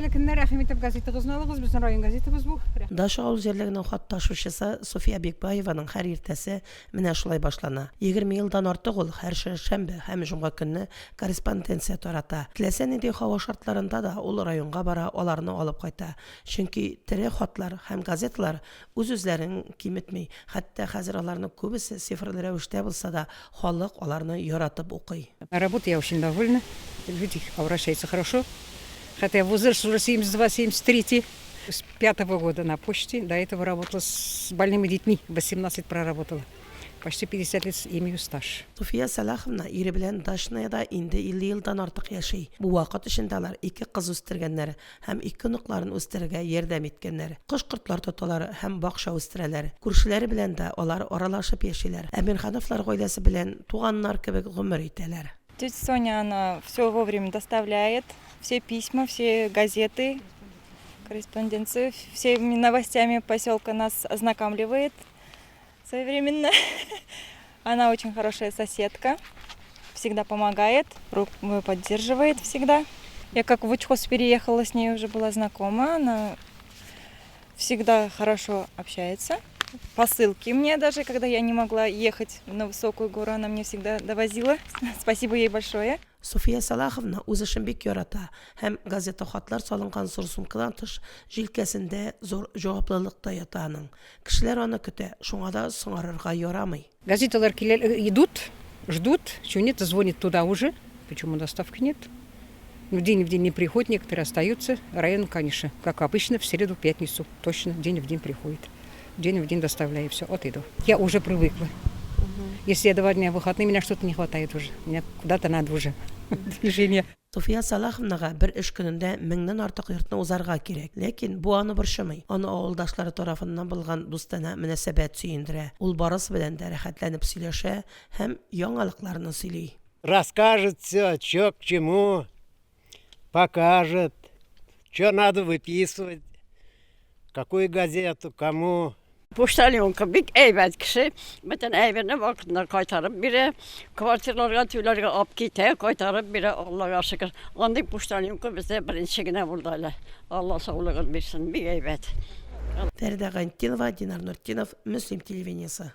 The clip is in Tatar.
Хәерле көннәр, рәхим итеп газетагызны алыгыз, безнең район газетабыз бу. Дача авыл җирлегенең хат ташучысы Суфия Бикбаеваның һәр иртәсе менә шулай башлана. 20 елдан артык ул һәр шәмбе һәм җомга көнне корреспонденция тарата. Теләсә нинди һава шартларында да ул районга бара, аларны алып кайта. Чөнки тере хатлар һәм газеталар үз-үзләрен киметми, хәтта хәзер аларның күбесе цифрлы рәвештә булса да, халык аларны яратып укый. Работой я очень довольна, люди обращаются хорошо, хотя возраст уже 72-73, с пятого года на почте, до этого работала с больными детьми, 18 проработала, почти 50 лет имею стаж. Суфия Сәлаховна ире белән Дачныйда инде 50 елдан артык яши. Бу вакыт эчендә алар ике кыз үстергәннәр һәм ике оныкларын үстерергә ярдәм иткәннәр. Кош-кортлар тоталар һәм бакча үстерәләр. Күршеләре белән дә алар аралашып яшиләр. Әмирхановлар гаиләсе белән туганнар кебек гомер итәләр. Тетя Соня, она все вовремя доставляет, все письма, все газеты, корреспонденцию, всеми новостями поселка нас ознакомливает своевременно. Она очень хорошая соседка, всегда помогает, руку поддерживает всегда. Я как в Учхоз переехала, с ней уже была знакома, она всегда хорошо общается. Посылки мне даже, когда я не могла ехать на Высокую гору, она мне всегда довозила. Спасибо ей большое. Суфия Сәлаховна үз эшен бик ярата һәм газета-хатлар салынган зур сумкадан тыш, җилкәсендә зур җаваплылык та ята аның. Кешеләр аны көтә, шуңа да соңарырга ярамый. Газеталар килә, идут, ждут, чего нет, звонит туда уже, почему доставки нет. Ну, день в день не приходят, некоторые остаются. Район, конечно, как обычно, в среду, в пятницу, точно, день в день приходит. День в день доставляю все от и до. Я уже привыкла. Если я 2 дня выходные, меня что-то не хватает уже. Мне куда-то надо уже. Движение. Суфия Сәлаховнага бер эш көнендә меңнән артык йортны узарга кирәк. Ләкин бу аны борчымый. Аны авылдашлары тарафыннан булган дустанә мөнәсәбәт сөендерә. Ул барысы белән дә рәхәтләнеп сөйләшә һәм яңалыкларны сөйли. Расскажет все, что к чему, покажет, что надо выписывать, какую газету, кому. Почтальонка бик әйбәт кеше, бөтен әйберне вакытында кайтарып бирә, квартираларга түләргә алып китә, кайтарып бирә, Аллага шөкер. Андый почтальонка бездә беренче генә булды әле. Алла саулыгын бирсен, бик әйбәт. Фәридә Гайнтдинова, Динар Нуртдинов, Мөслим телевидениесе.